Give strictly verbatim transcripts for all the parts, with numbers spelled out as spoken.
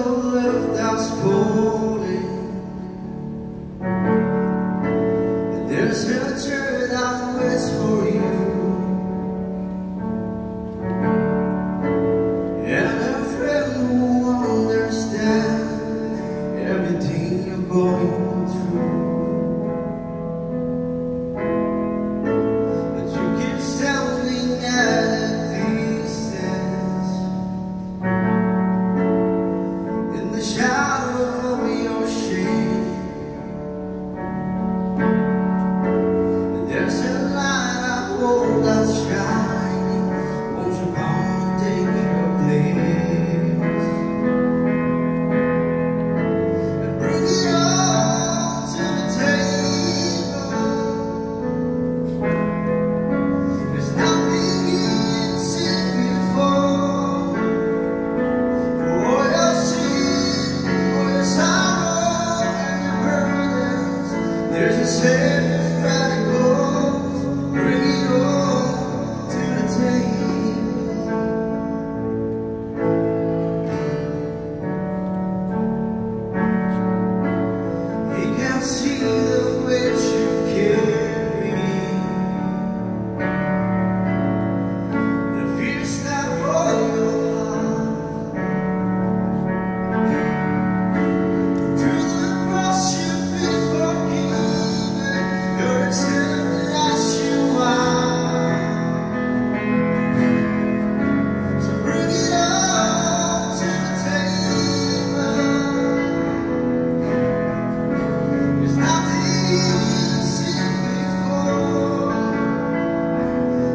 Left us falling. There's shelter that waits for you. And a friend who understands everything you're going through. But you keep standing at a distance. In the shadow of your shame, there's a light I hold that's shining. Won't you come and take your place? And bring it all to the table. There's nothing you didn't see before. For all your sin, for your sorrow and your burdens, there's a Savior's radical. Bring it all to the table. He can see the weight you carry, the fears that hold your heart. Through the cross you've been forgiven, you're accepted as you are. So bring it all to the table. There's nothing you didn't see before.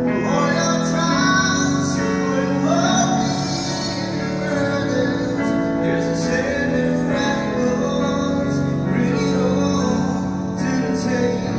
For all your trials, for your worries and your burdens, there's a Savior who holds. Bring it all to the table.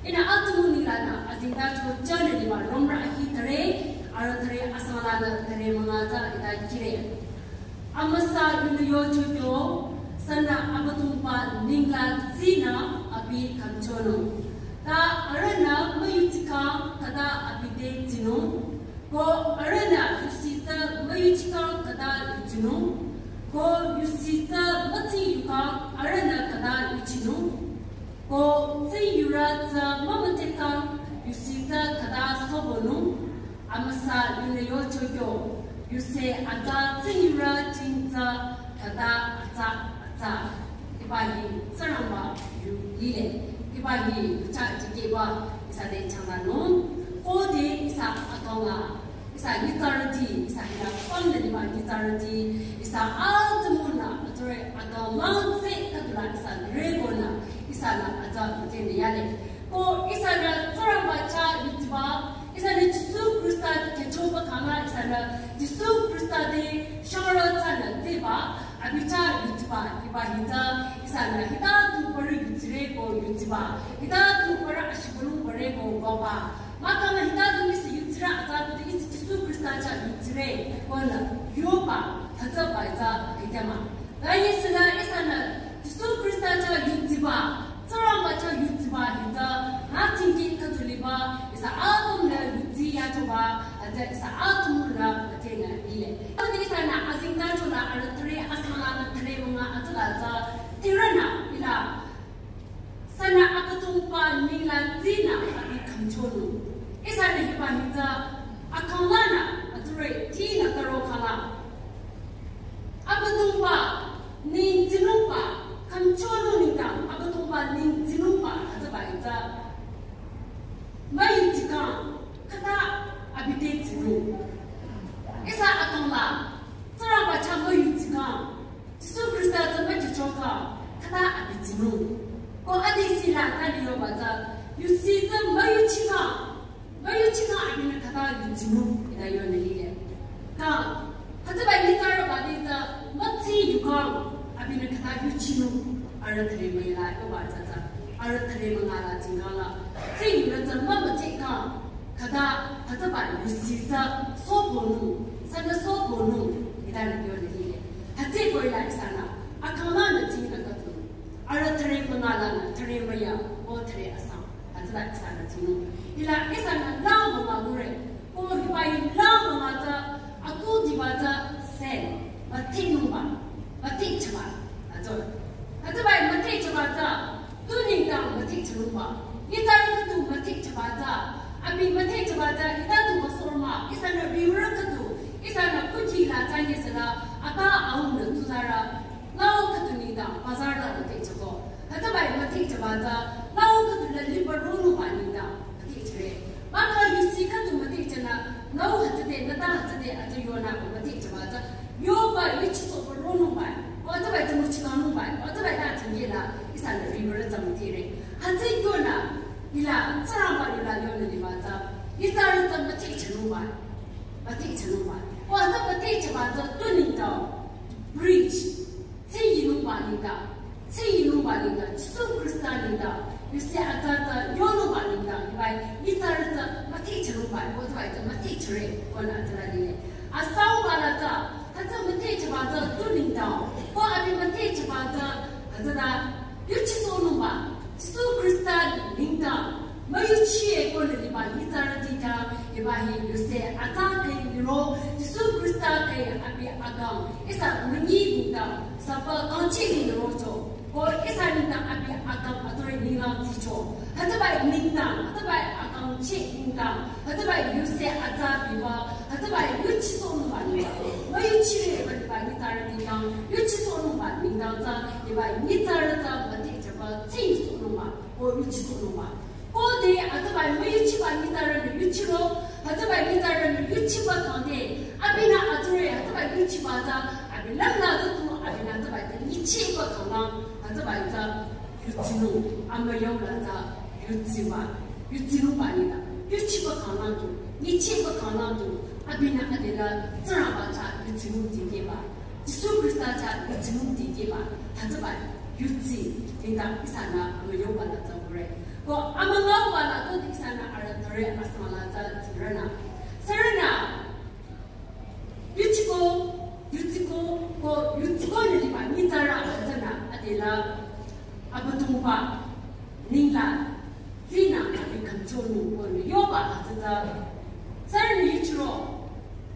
Ihnü atümung nenglanü azengtacho jünü liba Romrü ahi thüre, arüh thüre asanglanü thüre münga tsü hita kire. Amüsa yunü yocho kyo, sünü Abüdongba nengla tsinü abi khümchonung. Ta arühnü müyuchikang khüta abi te tsinung. Ko arühnü yusi tsü müyuchikang khüta yuchinung. Ko yusi tsü mütsing yukang arühnü khüta yuchinung. Ko tsing yurü tsü mümütekang yusi tsü khüta sobonung. Amüsa yunü yocho kyo, yuse atsa tsing yurü jing tsü khüta atsa atsa. Hiba hi Tsingrangba yu lile. Hiba hi kucha jikeba ihsa te changlanung. Khode ihsa adonga, ihsa nyitsarüti, ihsa hila family liba nyitsarüti, ihsa atümungnü, atsure adong langse khüdula ihsa regonü, ihsanü atsa mütenü yale. Ko ihsanü Tsingrangba chah yutsiba, ihsanü Jisu Khrista khyüchoba khangla, ihsanü Jisu Khrista te shangrü tsünü tseba, abi chah yutsiba, hiba hi tsü, ihsanü hita tu parü yutsire ko yutsiba, hita tu parü ashibülung pare ko goba. Mahkhang hita tu misi yutsire atsa tu ihsi Jisu Khrista chah yutsire, konü yoba, hütsüba tsü akitema. Kanye sila ihsanü Jisu Khrista chah yutsiba, Müyuchikang, khüta abi te tsinung. Ihsa akang la, Tsingrangba chah müyuchikang, Jisu Khrista tsü müchichokang, khüta abi tsinung. Ko adi sila ta liyoba tsü, yusi tsü müyuchikang, müyuchikang abinü khüta yuchinung, ita yonü lile. Ka, hütsüba nyitsarüba te tsü, mütsi yukang, abinü khüta yuchinung, arüh thüre müyila, yoba tsü tsü, arüh thüre müngala tsingala, tsi yurü tsü mümütsikang, khüta, hütsüba yusi tsü, sokonung, sünü sokonung, ita yonü lile. Hütsüko ila ihsanü, akang lanü tsingnü khütu, arüh thüre müngalanü, thüre müya, o thüre asang. Hütsüta ihsanü tsinung. Hila ihsanü la münga ngure. O hiba hi la münga tsü, aku diba tsü, sen. Müthinungba. Müthichaba. Hütsü. Hütsüba müthichaba tsü, tu nengdang müthichanungba. Nyitsarü khütu müthichaba tsü. Abi müthichaba tsü, ita tu müsorma. Ihsanü biurü khütu. Ihsanü kuchi la tsü nyisela. Ata aunü tsuzarü. Lao khütu nengdang, bazar la müthichako. Hütsüba müthichaba tsü, lao khütu la liba ronungba nengdang, müthichare. Baka yusi khütu müthichanü, lao hütsüde, nüta hütsüde, atü yonü müthichaba tsü, yoba yuchisohba ronungba, o hütsüba tsü müchikanungba, o hütsüba ta tsingela, ihsanü riwürü tsü müthire. Hütsü yonü, ila, Tsingrangba ila yonü liba tsü, nyitsarü tsü müthichanungba, müthichanungba. O hütsü müthichaba tsü tu nengdang, bridge, Tsiyinungba nengdang, tsiyinungba nengdang, Jisu Khrista nengdang, yusi atsa tsü yonungba nengdang, hiba nyitsarü tsü müthichanungba, ko tsü ba tsü müthichare, ko nü tsü la lile. Asauba la tsü, hütsü müthichaba tsü tu nengdang, ko abi müthichaba tsü, hütsüta yuchisohnungba, Jisu Khrista nengdang, müyuchiye ko nü liba nyitsarüti ta, hiba hi yusi atsa khe liro, Jisu Khrista khe abi akang, ihsa münyi nengdang, sapa kangchi nengdang rocho, ko ihsa nengdang abi akang atore nenglang tsicho. Hütsüba nengdang, hütsüba akangchi nengdang, hütsüba yusi atsa biba, hütsüba yuchisohnungba nengdang, müyuchiye ko liba nyitsarüti kang, yuchisohnungba nengdang tsü, hiba nyitsarü tsü müthichaba tsisohnungba. Ko yuchisohnungba. Ko de hütsüba müyuchiba nyitsarünü yuchiro, hütsüba nyitsarünü yuchiba kangde, abinü atore, hütsüba yuchiba tsü, abi lümla tsü tu, abinü hütsüba tsü nyichiba kanglang, hütsüba tsü yuchinung, amüyong la tsü yuchiba, yuchinungba nengdang, yuchiba kanglang tu, nyichiba kanglang tu, abinü adela Tsingrangba chah yuchinung dikehba. Jisu Khrista chah yuchinung dikehba, hütsüba yuchi, nengdang ihsanü amüyongba la tsü ngure. Ko amüngauba la tu ihsanü arüh thüre asang la tsü tirünü. Sürünü, yuchiko, yuchiko, ko yuchiko nü liba nyitsarü hütsünü, adela, Abüdongba, nengla, tsinü abi khümchonung ko nü yoba hütsüta. Sürünü yuchiro,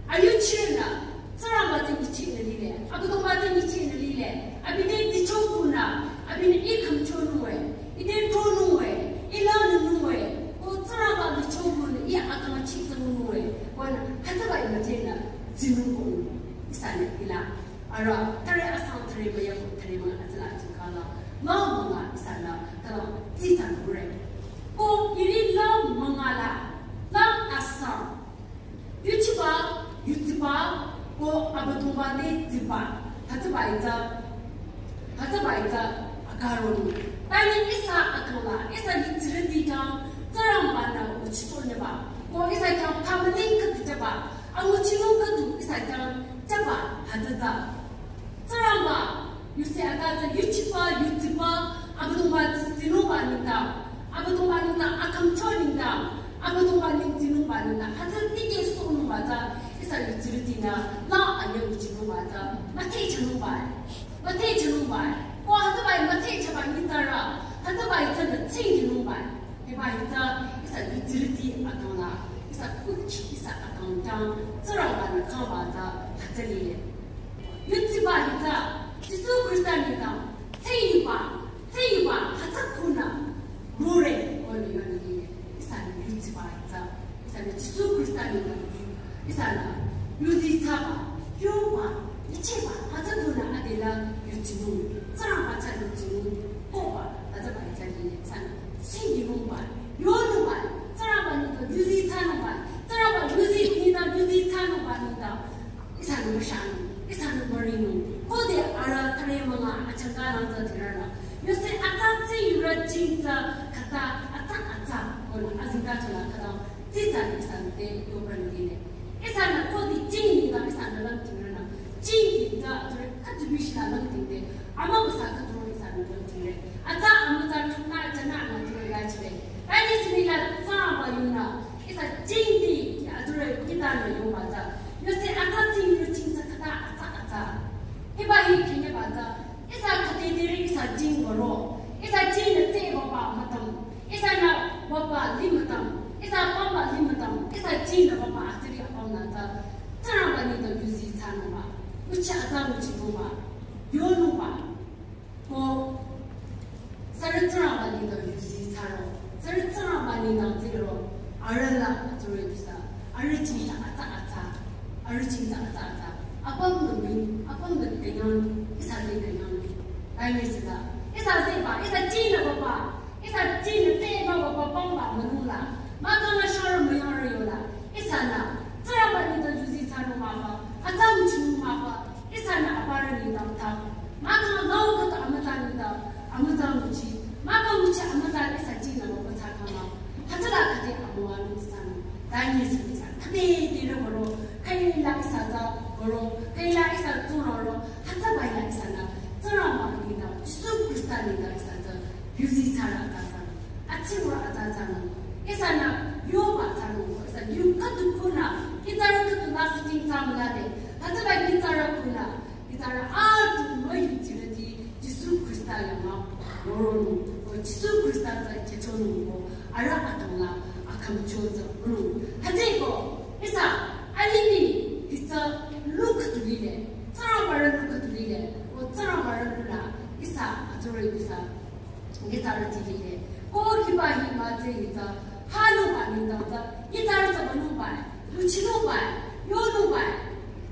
ayuchinü, Tsingrangba te nyichehnü lile, Abüdongba te nyichehnü lile, abi te tichokunü, abinü i khümchonung we, i te tronung we, i langnung we, ko Tsingrangba nyichokunü, i akang chitsanung we, ko nü, hütsüba i mütenü, tsinung ko nü, ihsanü ila. Arüh, thüre asang thüre müya ko thüre münga atsala atsukala. Lao münga ihsanü, tala, tsitsa ngure. Ko, iri lao münga la, lao asang. Yuchiba, yuchiba, ko Abüdongba te chiba. Hütsüba itsü, hütsüba itsü, akaron. Tani ihsa akala, ihsa yuchirüti kang, Tsingrangba nü yuchisohnungba. Ko ihsa kang permanent khüdu jüba. Anguchinung khüdu ihsa kang jüba hütsüta. Tsingrangba, yusi atsa tsü yuchiba, yuchiba, Abüdongba tsinungba nengdang, Abüdongba nengdang akhümcho nengdang, Abüdongba neng tsinungba nengdang, hütsü tikehsohnungba tsü, ihsa yuchirütinü, la anyü yuchinungba tsü, müthehchanungba, müthehchanungba, ko hütsüba müthehchaba nyitsarü, hütsüba itsünü tsingdhinungba. Hiba hitsü, ihsa yuchirüti akang la, ihsa kuchi, ihsa akang tang, Tsingrangba nü kangba tsü, hütsü lile. Yuchiba hitsü, Jisu Khrista nengdang, tsingba, tsingba, hütsü kunü, ngure, ko nü yonü lile. Ihsa yuchiba hitsü, ihsa Jisu Khrista nengdang, ihsa yuzi thsaba, yoba, icheba, hütsü kunü adela yuchinung, Tsingrangba chah yuchinung, koba, hütsüba hitsü lile, ihsa, tsingdhinung, Ihsanü mürinung. Khode arüh thüre münga achangka nang tsü tirünü, yuse atsa tsü yurü jing tsü khüta atsa atsa konü azingka chola khüta tsü tsü ihsanü te yoba lile. Ihsanü khode jing nida ihsanü lang tirünü, jing nida tsü khüta bishila lang tirde, amüsa khüta ihsanü lang tirde. Atsa amüsa thukna chana nang tirü la chile. Tani simila tsü ba yunü ihsa jingdi, atsure kitanü yoba tsü, yuse atsa tsü yurü jing tsü khüta atsa atsa. Hiba hi khinye ba tsü, ihsa khütederi ihsa jing baro, ihsa jing nü te baba mütam, ihsanü baba li mütam, ihsa pamba li mütam, ihsa jing nü baba atiri apüm nü tsü, Tsingrangba nida yuzi thsanungba, uchi atsa uchi nungba, yonungba. Ko sürü Tsingrangba nida yuzi thsaro, sürü Tsingrangba nida zero, arüh la atsure ihsa, arüh jing tsü atsa atsa, arüh jing tsü atsa atsa. Apüm nü mi, apüm nü kenyang, ihsa de kenyang. Tani sila, ihsa zeba, ihsa jing nü baba, ihsa jing nü te baba pamba münula. Mükang la sharo müyang rü yola. Ihsanü, Tsingrangba nida yuzi thsanung maba, atsa uchi nung maba, ihsanü aparü nida ta. Mükang la khüta amütsa nida, amütsa uchi. Mükang uchi amütsa ihsa jing nü baba tsü kama. Hütsüla khüde amüwa nung thsanung. Tani sila ihsa, khütederi baro, khüila ihsa tsü baro, khüila ihsa tsü roro, hütsüba ila ihsanü, Tsingrangba nida, Jisu Khrista nida ihsa tsü, yuzi thsarü atsa tsü, atsingwa atsa tsü nü. Ihsanü yoba thsanung, ihsa yu khüdu kunü, ihsa yu khüdu la siting thsamlade, hütsüba ihsa yu kunü, ihsa yu adu müyutsirüti, Jisu Khrista yama, roronung, ko Jisu Khrista tsü kechonung ko, arüh atong la, akhümcho tsü, ru. Hütsüko, ihsa, alimi, ihsa lu khüdu lile, Tsingrangba rü lu khüdu lile, ko Tsingrangba rü lu la, ihsa, atsure ihsa, Nge tsarü ti lile. Ko hiba hi mütsü hi tsü, hanungba nengdang tsü, nge tsarü tsü münungba, yuchinungba, yonungba.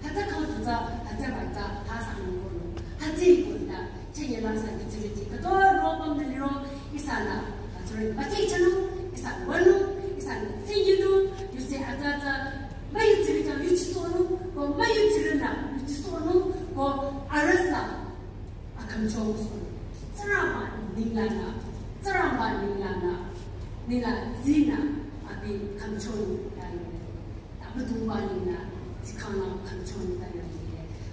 Hütsü khang tu tsü, hütsüba tsü, ha sanung kono. Hütsü konü, chünye la sa yutsirüti, khütoro püm nü liro, ihsanü, atsure, müti chanung, ihsa wünung, ihsanü tsiyinung, yuse atsa tsü, müyutsirü tsü yuchisohnung, ko müyutsirünü, yuchisohnung, ko arüh sü akhümcho sohnung. Tsingrangba ninglanü, Tsingrangba ninglanü, ningla zinü, abi khümchonung ta yonü. Abüdongba ningla, tsikangnü khümchonung ta yonü.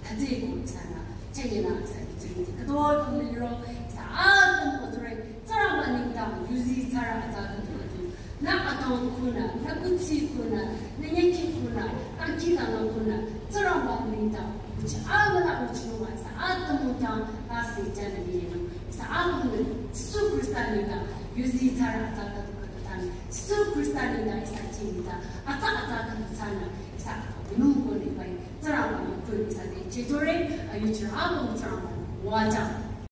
Hütsüko ihsanü, chünye la ihsa yutsirüti, khütoro püm nü liro, ihsa atümung atsure, Tsingrangba nengdang, yuzi thsarü atsa khüdu khüdu. Nü atong kunü, nü kuthsi kunü, nü nyeki kunü, kangki kanglang kunü, Tsingrangba nengdang, uchi amüla uchi nungba, ihsa atümung dang, tase janü liyenung, ihsa atümung, Jisu Khrista nengdang, yuzi thsarü atsa khüdu khüdu thsanü, Jisu Khrista nengdang, ihsa jing nengdang, atsa atsa khüdu thsanü, ihsa nung ko nengbai, Tsingrangba yu khun ihsa te chechore, ayuchirü atümung Tsingrangba, wajang.